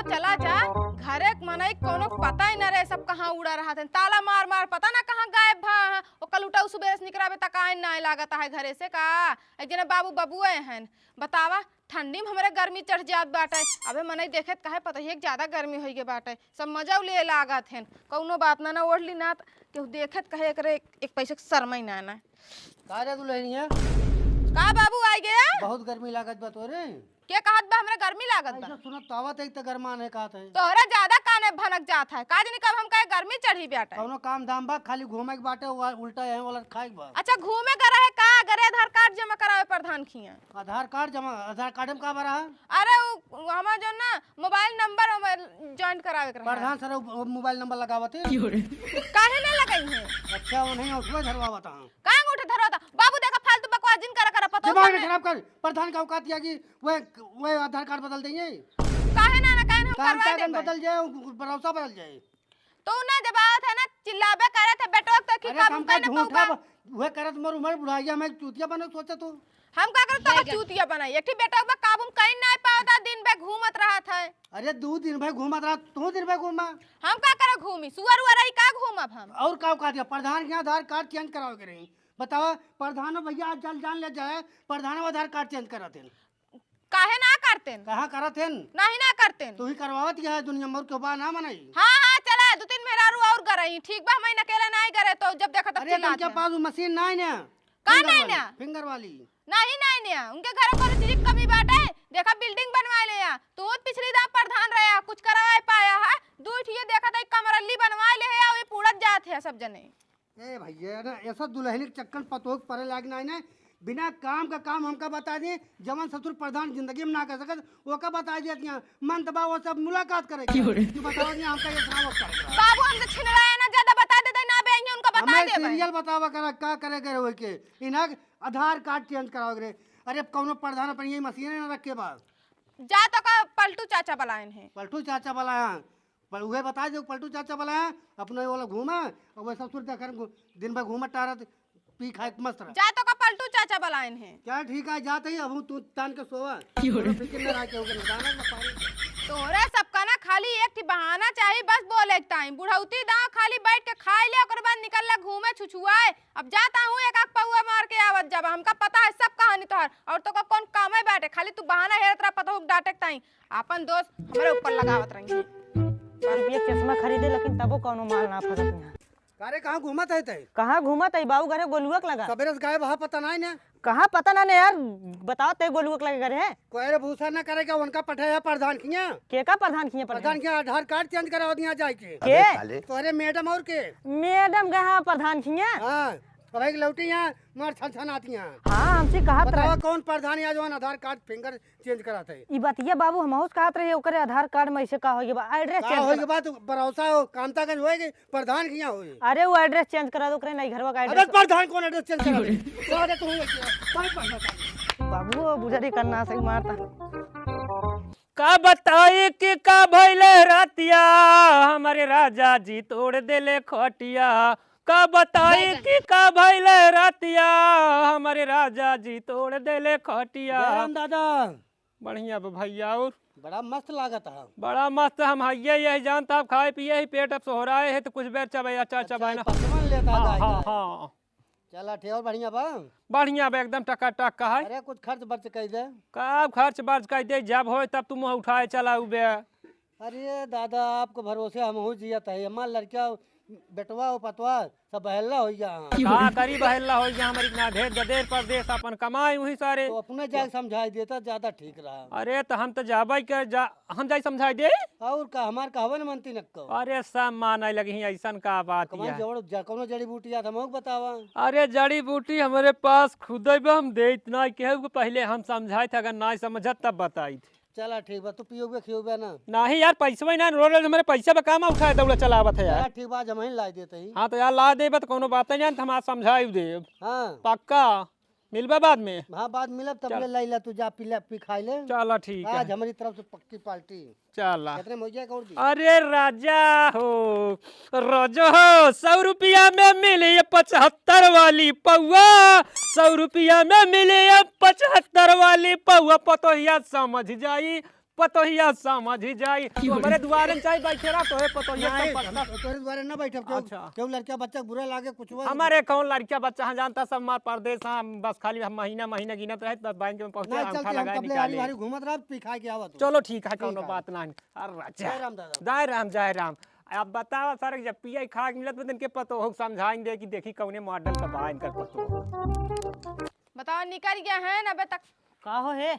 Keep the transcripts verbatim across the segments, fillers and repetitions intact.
चला जा, घरे क मनई कौनो पता ही ना रहे, सब कहाँ उड़ा रहत हैं। ताला मार मार पता ना कहाँ गायब भा हैं। ओ कल उठा सुबह से निकराबे तक आइन ना लागत है घरे से का। एक जने बाबू बबुए हैं, बतावा, ठंडी में हमरे गर्मी चढ़ जात बाटे। अबे मनई देखे त कहे पता ही एक ज्यादा गर्मी होई गे बाटे, सब मजा ले लागत हैं। कौनो बात ना, ना ओढ़ ली ना त केहू देखे त कहे एकरे एक, एक पैसे के शर्मा ही ना ना। का रे दुल्हनिया? का बाबू आई गया? बहुत गर्मी लागत बा तोरे। के कहत बा हमरा गर्मी लागत बा? ऐसा सुनत तो आवत है त गरमान है कहत है। तोहरा ज्यादा काने भनक जात है। का जानी कब हमका गर्मी चढ़ी बाटे। कौनो काम धाम बा, खाली घूमे के बाटे, उ-, उल्टा है वाला खाए के बा। अच्छा घूमे का रहे का? गरे आधार कार्ड जमा करावे प्रधान खिया। आधार कार्ड जमा, आधार कार्ड में का बा रहा? अरे उ, उ हमार जो ना मोबाइल नंबर हमार ज्वाइन करावे के रहा। प्रधान सर उ, उ मोबाइल नंबर लगावत है। काहे ना लगाई है? अच्छा वो नहीं उठवे धरवावत हूँ। काहे उठे धरवाता? बाबू देखा फालतू बकवास जिन करा करा पता दिमाग ना खराब कर। प्रधान का औकात या कि वह, वह आधार कार्ड बदल देंगे। काहे ना, ना, काहे हम काम करवा का देबे? बदल जाए, भरोसा बदल जाए। तू ना जब आवत है ना, चिल्लाबे करत है, बेटवा तो की अरे काम काम का कइने झूठा पौबा? ब-, वह करत मोर उम्र बुढ़ाइया में चूतिया बने सोचे तू। हम का करत तो चूतिया बनाई? एक ठी बेटवा बा काबू में कहीं ना पावता, दिन भर घूमत रहत है। अरे दू दिन भर घूमत रहत, तू दिन भर घूमा। हम का करे घूमी? सुअर उअर रही का घूमब हम? और का कह दिया? प्रधान के आधार कार्ड चेंज करावे के रही। बतावा, प्रधानो भैया आज जल जान ले जाए, प्रधानो आधार कार्ड चेंज करत हैं। काहे ना करतेन? कहाँ करत हैं? नहीं ना करतेन। तू ही करवावत है दुनिया में, और केहू बा ना मनई। हाँ, हाँ, चला, दो तीन मेहरारू और गरई, ठीक बा, हम अकेला नहीं गरे, तो जब देखा तब अरे, चिल्लात उनके है। पास वो मशीन नहीं ना, का फिंगर नहीं वाली, ना? फिंगर वाली। नहीं, नहीं ना, उनके घर कोनो चीज की कमी बाटे, देखा बिल्डिंग बनवाए ले या, तू पिछली दाव प्रधान रहे, कुछ करवाए पाया है, दू ठिये देखा था कमरल्ली बनवाए ले है, और ये पूरत जात है सब जने। ए भैया, ना, ऐसा दुल्हन के चक्कर पतोह के परे लाग ना, ना, बिना काम का काम हमका बता दे, जवन ससुर प्रधान जिंदगी में ना कर सकत, ओका बता दिया कि हाँ, मन दबा वो सब मुलाकात करे के। क्यों रे? तू बताओ कि हमका ये सुनाओ कर। बाबू, हमसे छिनराया ना, ज्यादा बता देते ना, बे, इन्हें उनका बता हमें देबे। सीरियल बतावा करा, का करे करे होई के। इन्हें आधार कार्ड चेंज करावे के रे। अरे, अब कौनो प्रधान अपन ये मशीन ना रखे बा। जा तो का पलटू चाचा बुलाएन है। पलटू चाचा बुलाया, पर उहे बता दे, पलटू चाचा वाला है, अपने वाला घूमा, और वह ससुर देखन घू-, दिन भर घूमत टहरत, पी खाए के मस्त रह। जा तो का पलटू चाचा बुलाएन है। क्या ठीक है, जाते ही अब तू तान के सोवा। क्यों रे? फिक्र न रहा, केहू के न जाना, न पानी। तोहरे सबका ना खाली एक ठी बहाना चाही, बस बोले के ताई। बुढ़ौती दाव खाली बैठ के खाई ले, ओकर बाद निकल ले घूमे छुछुआए। अब जाता हूँ, एक आख पौआ मार के आवत जाबा। हमका पता है सब कहानी तोहार, और तो का कौन काम है बाटे, खाली तू बहाना हेरत रह पतोहू के डांटे के ताई। आपन दोष हमरे ऊपर लगावत रही है। सौ रुपया के चश्मा खरीदे, लेकिन तबो कौनो माल ना फंसत यहाँ। अरे, कहाँ घूमत है तै? कहाँ घूमत है? बाबू घरे गोलुआ के लगा। सबेरे से गायब है, पता नहीं ना। कहाँ पता ना ने यार, बताओ तै गोलुआ के लगे घरे है? कोई रे भूसा ना करेगा, उनका पठाया प्रधान खिया। के का प्रधान खिया? प्रधान खिया आधार कार्ड चेंज कराओ दिया जाए के। के? अबे साले। तोहरे मैडम और के? मैडम गए हैं प्रधान खिया। हाँ, अब एक लौटी यहाँ मार छन छन आती हैं। हाँ, हमसे कहा बतावा रहे। कौन प्रधान या जौन आधार कार्ड फिंगर चेंज करात है। ई बतिया बाबू हमहू से कहत रहे, ओकरे आधार कार्ड में ऐसे का होई बा, एड्रेस का चेंज होई करा। बा, तू भरोसा हो, कामतागंज होई कि प्रधान के यहाँ होई? अरे वो एड्रेस चेंज करा दो, ओकरे नहीं घरवा का अबे एड्रेस। प्रधान कौन एड्रेस चेंज करा दे? सारे तू ही ऐसे, कौन प्रधान? बाबू वो बुझरी करना सही मारता। का बताई कि का भइले रातिया, हमरे राजा जी तोड़ देले खटिया। का बताई कि का भइले रातिया, हमरे राजा जी तोड़ देले खटिया। जय राम दादा। बढ़िया बा भैया, और? बड़ा मस्त लागत है। बड़ा मस्त, हम हइये यही जानता, अब खाए पिए ही पेट अब सोहराए है, तो कुछ बेर चबाए, अचार अच्छा, चबाए ना। पसवन लेता हाँ, जाए हाँ, जाए। हाँ। चला, ठीक, और बढ़िया बा? बढ़िया बा, एकदम टकाटक का है। अरे, कुछ खर्च बर्च कई दे। का खर्च बर्च कई दे, जब होए तब तू मुँह उठाए चला उबे। अरे दादा, आपके भरोसे हमहू जियत है। हमार लड़का, बेटवा और पतवा सब बहेल्ला होइ गया। हाँ। का करी बहेल्ला होइ गया, हमारी ना भेज दे देर परदेस, अपन कमाए वहीं सारे। तो अपने जाए समझाई देता, ज्यादा ठीक रहा। अरे तो हम तो जाबे के जा, हम जाई समझाई दे। और का, हमार कहवे न मनती नक्को। अरे सब माने लगी, ऐसन का बात कमाई है। जोड़ जा, कौनो जड़ी बूटी याद हमहू के बतावा। अरे जड़ी बूटी हमरे पास खुदे बा, हम देइत नाई केहू के, पहिले हम समझाइत, अगर नाई समझत तब बताइत। चला ठीक बा, तू पियोबे खियोबे ना? नहीं यार, पैसवा ही ना, रोज रोज हमरे पैसा बा, काम उठाए दौड़ा चलावत है यार। चला ठीक बा, आज हमही लाई देते ही। हाँ तो यार ला देबे तो कौनो बात नहीं, हम आज समझाई देब। हाँ। पक्का। मिलबा बाद में? हाँ, बाद मिलब, तब चल। ले लाई ला, तू जा पी ले, पी खाई ले। चला, ठीक है। आज हमारी तरफ से पक्की पार्टी। चला। कितने में हो जाएगा और जी? अरे राजा हो, राजा हो, सौ रुपया में मिली ये पचहत्तर वाली पौआ, सौ रुपया में मिली ये पचहत्तर वाली पौआ, पतोहिया समझ जाई, पतोहिया समझ जाई। तू हमरे दुआरे न चाहे बैठे रहा, तोहे पतोहिया नहीं, सब पता। हम तोरे दुआरे ना बैठब, केहू, अच्छा। केहू लड़का बच्चा बुरा लागे, कुछ हुआ। हमारे कौन लड़का बच्चा है, जानता सब हमार परदेस, हम बस खाली हम महीना, महीना गिनत रहे, बस बैंक में पहुँचे, ना, अंगठा चलते हम लगाए, तबले निकाले। हारी हारी घूमत रहब, पी खा के आवत हो। चलो ठीक है, ठीक कौनो है। बात नहीं। अरे राजा। जय राम दादा। जय राम, जय राम। अब बतावा सर, जब पिया खा के मिलत बा, तो इनके पतोह समझाइन दे कि देखी कौने मॉडल का बा इनकर पतोह। बताओ, निकल गया है ना अबे तक। का हो हे,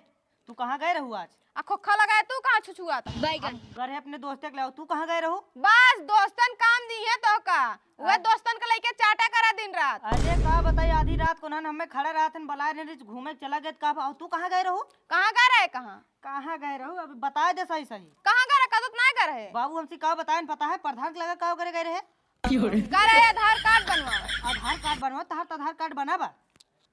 तू कहाँ गए रहू आज? आ खोखा लगाए, तू कहाँ छुछुआत है? बैगन। अब घर है अपने दोस्ते के लाओ, तू कहाँ गए रहू? बस दोस्तन काम दी है तो का, वह आ- दोस्तन के लेके चाटा करा दिन रात। अरे का बताई, आधी रात को ना हमें खड़ा रहत हन, बलाए नहीं घूमे के चला गए, का बा-, तू कहाँ गए रहू? कहाँ गए रहे, कहाँ? कहाँ गए रहू? अभी बताए दे सही सही। कहाँ गए रहे? कदत ना गए रहे। बाबू हमसे का बताएन, पता है प्रधान के लगा का करे गए रहे? क्यों रे? गए रहे आधार कार्ड बनवावे। आधार कार्ड बनवा, तहार तो आधार कार्ड बना बा।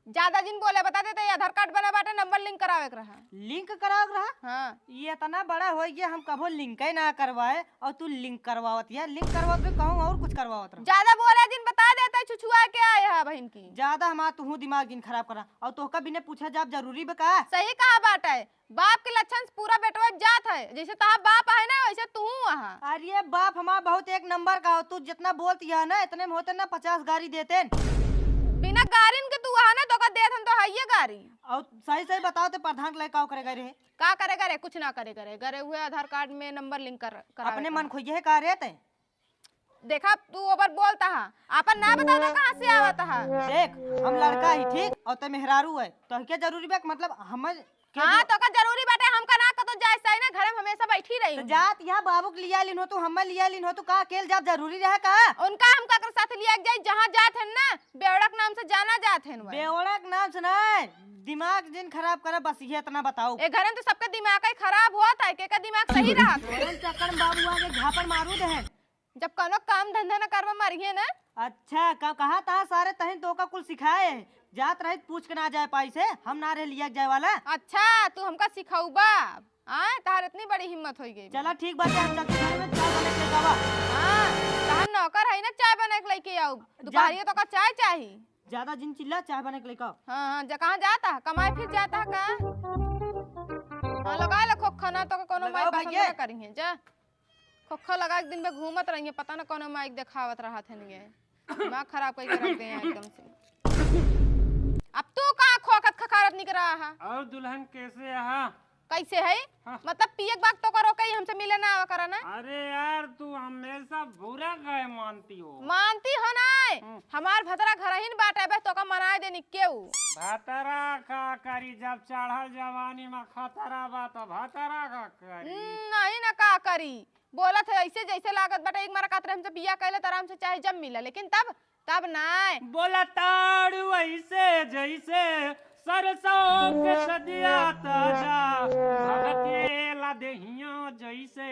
ज्यादा जिन बोले, बता देते, ये आधार कार्ड बना बाटे, नंबर लिंक करावे के रहा। लिंक करावे के रहा? हाँ। ये इतना बड़ा हो गया, हम कभो लिंक ही ना करवाए और तू लिंक करवावत है। लिंक करवावत भी कहूँ और कुछ करवावत रहा। ज्यादा बोले जिन, बता देते, छुछुआ के आए है बहन की। ज्यादा हमार तू दिमाग जिन खराब करा और तोहका बिना पूछा जाब जरूरी बा का? सही कहा बाटे, बाप के लक्षण से पूरा बेटवा जात है, जैसे तहार बाप है ना वैसे तू अहा। अरे बाप हमार बहुत एक नंबर का हो, तू जितना बोलती है ना इतने में होते ना पचास गारी देते। बिना गारिन के तू अहा ना तो का देत हन तो है ये गारी। और सही सही बताओ तो प्रधान के लगे का करे गए रहे? का करे गए रहे? कुछ ना करे गए रहे, गए रहे हुए आधार कार्ड में नंबर लिंक कर, करावे अपने के मन रहा। खोइए है का रे तै? देखा, तू ओबर बोलता हा, आपन ना बताओ तो कहाँ से आवत हा? देख, हम लड़का ही ठीक, और ते मेहरारू है, तो क्या जरूरी बा कि मतलब हम के हाँ, जो तो का जरूरी बाटे, हमका ना कतो जाए सही ना, घरे में हमेशा बैठी रही तो हूँ। जात यहाँ बाबू के लिया लिन हो तू, हमें लिया लिन हो तू, का अकेल जाब जरूरी रहे का? उनका हम काकर साथ लिया के जाई, जहाँ जात हन ना, बेवड़ा के नाम से जाना जात हन वह। बेवड़ा के नाम से ना, दिमाग जिन खराब करे, बस ये इतना बताओ। ए घरे में तो सबके दिमाग ही खराब होत है, के का दिमाग सही रहत है? तोरन चक्कर में बाबू आगे झापड़ मारू दे हैं। जब कौनो काम धंधा न करबा, मरिहे न। अच्छा, का कहा था सारे तहिन तो का कुल सिखाए? जात रहित पूछ के ना जाए पाई से, हम ना रहे लिया के जाए वाला। अच्छा, तू हमका सिखौबा? आय, तहार इतनी बड़ी हिम्मत होई गई। चला ठीक बात है, हम चलते घर में चाय बना के लेके आवा। हाँ, तहार नौकर है ना, चाय बना के लेके आऊ। जा- दुपहरिया तो का चाय चाही। ज्यादा जिन चिल्ला, चाय बना के लेके आओ। हाँ, हाँ, जा, कहाँ जाता है? कमाए फिर जाता है का? हाँ, लगा ले खोखा, ना तो कोनो माई लगाओ पसंद भैया। ना करिहे, जा। खोखा लगा के दिन भर घूमत रहिए, पता ना कौनो माइक देखावत रहत हन ये। दिमाग खराब करके रख दे हैं एकदम से। अब तू का खोखत खखारत निक रहा है? और दुल्हन कैसे है? कैसे है? हाँ। मतलब पिए के वक्त तो करो कहीं हमसे मिले ना आवा करा ना? अरे यार, तू हमेशा बुरा काहे मानती हो? मानती हो ना? हम्म। हमार भतरा घर ही न बाटे, बस तोका मनाए देनी केऊ। भतरा का करी, जब चढ़ल जवानी में खतरा बा तो भतरा का करी? हम्म, नहीं ना का करी। बोलत है ऐसे जैसे लागत बाटे एक मारा कातरे हमसे बियाह कैले त आराम से चाहे जब मिला, लेकिन तब, तब नाय। बोला ताड़ू ऐसे जैसे सरसों के सदिया ताजा, भड़केला देहिया जैसे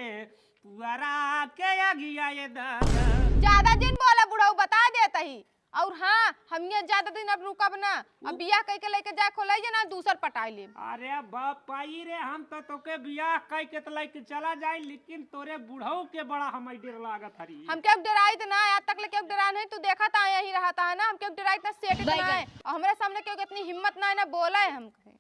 पुअरा के अगिया ये दादा। ज्यादा जिन बोला बुढ़ऊ, बता देत ही। और हाँ, हम ये ज्यादा दिन अब रुकब ना, अब बियाह कई के लेके जाए खोलाई जे ना दूसर पटाई लेब। अरे बाप पाई रे, हम तो तोके बियाह कई के त लेके चला जाए, लेकिन तोरे बुढ़ऊ के बड़ा हमें डर लागत हरी। हम केहू डराइत ना, आज तक ले केहू डरा नहीं, तू देखत आ यही रहता है ना, हम केहू डराइत ना, सेठ इतना बैगन। है। और हमरे सामने केहू के इतनी हिम्मत ना है ना बोला है हमके।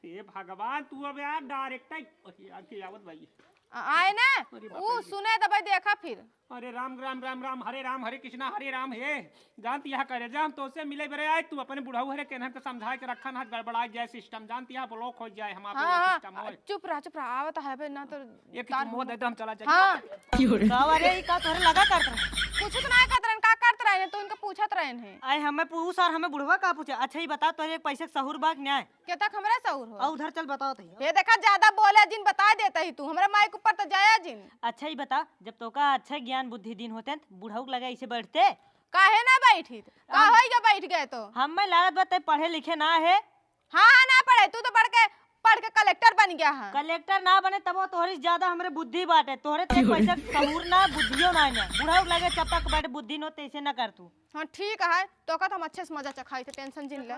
हे भगवान, तू अब यार डायरेक्ट ही, अरे यार, के आवत भाई। आ-, आए ना, अरे बाप ऊ रे। सुने त भाई देखा फिर। अरे राम, राम, राम, राम, हरे राम, हरे कृष्णा, हरे राम, हे। जानती है करे जा, हम तोसे मिले बरे आए, तू अपने बुढ़ऊ हरे केनहन के समझाए के रखा ना, गड़बड़ा जाए सिस्टम, जानती है ब्लॉक हो जाए हमारा हाँ, पूरा हाँ, सिस्टम होए। चुप रहा, चुप रहा, आवत है बे ना तो एक तार चुम्मो दे दे, हम चला जाए। हाँ। का रे, ई का तोहरे लगा करत रहे? कुछ तो ना करत रहन, का करत रहन, तो इनका पूछत रहन है। आए हमें पूछ और हमें बुढ़वा का पूछे? अच्छा, ई बता, तोहरे एक पैसे के सहूर बा कि न्याय? के तक हमरा सौर हो? आ उधर चल बताओ तो। हे देखा, ज्यादा बोले जिन, बता देता ही तू, हमरा माइक ऊपर तो जाया जिन। अच्छा ही बता, जब तोका अच्छा ज्ञान बुद्धि दिन होते हैं, तो बुढ़ऊ के लगे ऐसे बैठते? काहे ना बैठी? का हम होई गया बैठ गए तो? हम में लागत बा, तै पढ़े लिखे ना है। हाँ, हाँ, ना पढ़े, तू तो पढ़ के, पढ़ के कलेक्टर बन गया है। कलेक्टर ना बने, तब वो तोहरी से ज्यादा हमरे बुद्धि बाटे, तोहरे ते पैसा सहूर ना, बुद्धियो ना है ना। बुढ़ऊ के लगे चपक बैठ, बुद्धि नो, तैसे ना कर तू। हाँ, ठीक है, तोका तो हम अच्छे से मजा चखाई थे, टेंशन जिन ले।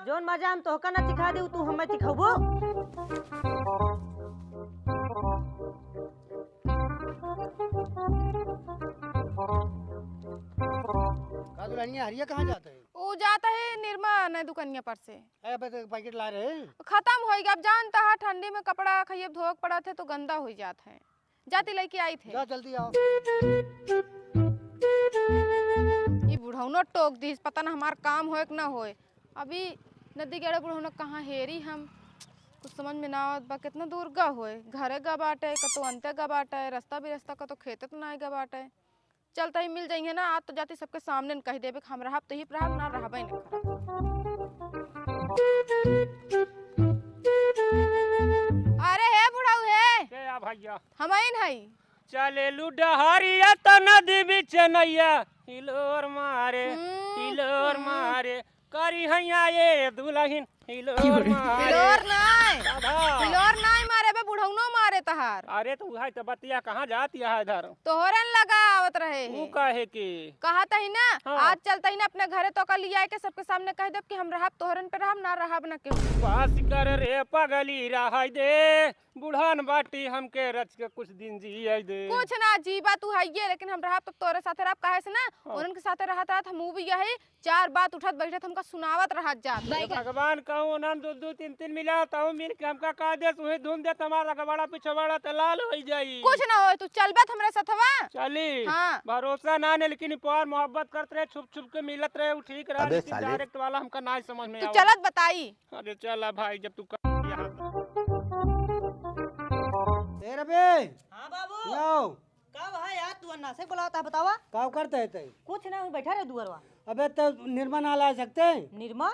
जौन मजा हम तोहका ना चिखा दी, तू हमें चिखबू? का दुल्हनिया, हरिया कहाँ जाता है? ऊ जात है निरमा नहीं दुकनिया पर से। ए, अबे तो एक पैकेट ला रहे। खतम होई गया। अब जानता है ठंडी में कपड़ा खइए धोक पड़त है तो गंदा होई जात है। जाती लेके आई थे। जा जल्दी आओ। ई बुढ़ौनो टोक दीस, पता ना हमार काम होए कि ना होए। अभी नदी गेड़े बुढ़ौनो कहाँ हेरी हम, कुछ समझ में ना आवत बा। कितना दूर गा होए, घरे गा बाटे, कतो अंते गा बाटे, रास्ता भी रास्ता, कतो खेते तो ना गा बाटे। चलता ही मिल जाइए ना, आज तो जाती सबके सामने न कह देबे कि हम रहब तो ही रहब, ना रहबे न करब। अरे हे बुढ़ऊ हे, के या भैया? हमइन हई। चलेलू डहरिया त नदी बीच नैया, हिलोर मारे, हम्म, हिलोर हम्म। मारे, करी हैया ये दुलहिन, हिलोर मारे। हिलोर नाय। दादा। हिलोर नाय मारे बे, बुढ़ौनो मारे तहार। अरे तो उहै तो बतिया कहाँ जाती है इधर? तोहरन लगा आवत रहे ऊ है। काहे के? कहत ही ना, हाँ। आज चलत ही ना अपने घरे तो कल लिया के सबके सामने कह देब कि हम रहब तोहरन पे रहब, ना रहब ना केहू। बस कर रे पगली, रहै दे। बुढ़ान बाटी, हमके रच के कुछ दिन जियै दे। कुछ ना जीबा तू हइये, लेकिन हम रहब तो तोरे साथे रहब, काहे से ना हाँ। उन्हन के साथे रहत रहत हम ऊ भी यही चार बात उठत बैठत हमका सुनावत रहत जात। ए भगवान, कहूँ उन्हन दो दो तीन तीन मिला, तहु मिल के हमका कह दे, उहे धुन दे, हमार अगवाड़ा पिछवाड़ा त लाल होई जाई। कुछ ना होई, तू चलबे त हमरे सथवा। चली। हाँ। भरोसा ना ने, लेकिन प्यार मोहब्बत करत रहे, छुप छुप के मिलत रहे, ऊ ठीक रहा, अबे लेकिन साले। डायरेक्ट वाला हमका ना समझ में तू आवा। चलत बताई। अरे चला भाई, जब तू कर यहाँ। ए रबे, हाँ बाबू। लाओ। का भा यार, तू अन्ना से बुलावत है, बतावा। का करत है तै? कुछ ना, बैठा रहे दुअरवा। अबे तो निरमा ना ला सकते? निरमा?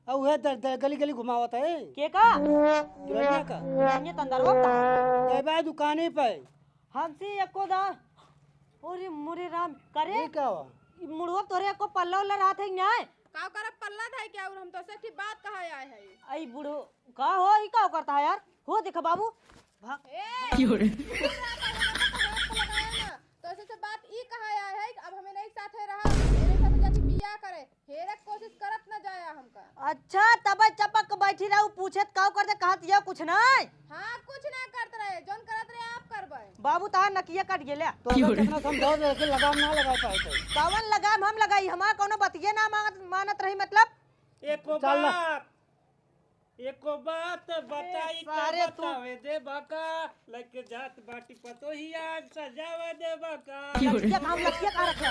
अब उहे द-, द-, गली गली घुमावत है। के का? दुल्हनिया का। दुल्हनिया तंदरवा का? ए भाई दुकाने पे। हमसे एको दा। अरे मोरे राम, करे? ये का हुआ? ई मुड़वा तोरे एको पल्ला उल्ला रहत है न्याय? का करब पल्ला धाई के, और हम तो से एक बात कहा आए है। आई बूढ़ो, का हो, ई का करता है यार? हो देखा बाबू, भाग। ए, की हो रे? तो से, से बात ई कहा आए है, अब हमें नहीं साथे रहा, मेरे साथ जाके बियाह करे, हेरे कोशिश करत न जाया हमका। अच्छा, तब चपक बैठी रहू, पूछे त का कर दे, कहत ये कुछ नहीं। हाँ, कुछ ना करत रहे, जौन करत रहे आप करबे। बाबू तहार नकिया कट गेले। तो अगर कितना समझाओ तो लेकिन लगाम ना लगा पाए तो। कवन लगाम हम लगाई? हमार कौनो बतिये ना मांगत, मानत रही मतलब? एको चल ना। बात, एको बात बताई ए, का सारे तू। बतावे देबा का? लइके जात बाटी पतोहिया सजावे देबा का? लकिया हम लकिया का रखे?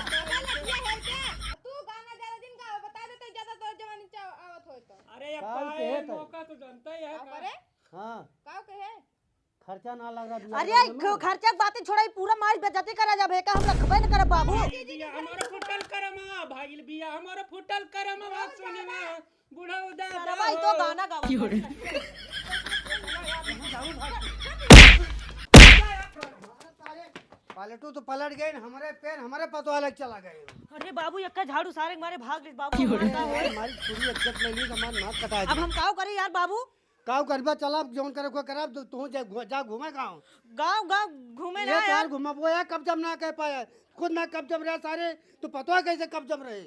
तू गाना ज्यादा दिन का बता देते, ज्यादा तोर जवानी चा-, आवत होय तो। अरे अब का पाए कहे तो? मौका तो जानता ही है का का? करे? हाँ। का कहे? खर्चा ना लग रहा अरे, बियाह में। ख-, खर्चा के बातें छोड़ा, ई पूरा मारी बेइज्जती करा जाबे का, हम रखबे न करब बाबू। भाई बिया हमारा फुटल करम, भाई बिया हमारा फुटल करम, सुनना बुढ़ऊ दादा करवा, ई तो हो। गाना गावा। की हो रे? पहले तू तो पलट गए, हमारे पैर हमारे पतोह अलग चला गए। अरे बाबू, एक झाड़ू सारे मारे भाग ले बाबू, की हो रे? हमारा का हो? हमारी पूरी इज्जत ले ली, हमारा नाक कटा अब दी। हम काव करी यार बाबू? काव करबा, चला, जौन करे को करा, तू, तू जा, घु-, जा घूमे गाँव। गाँव, गाँव घूमे ये ना तोहार यार। घुमाबो है, कब जब ना कह पाया, खुद ना कब जब रहा सारे, तू पतोह कैसे कब जब रहे?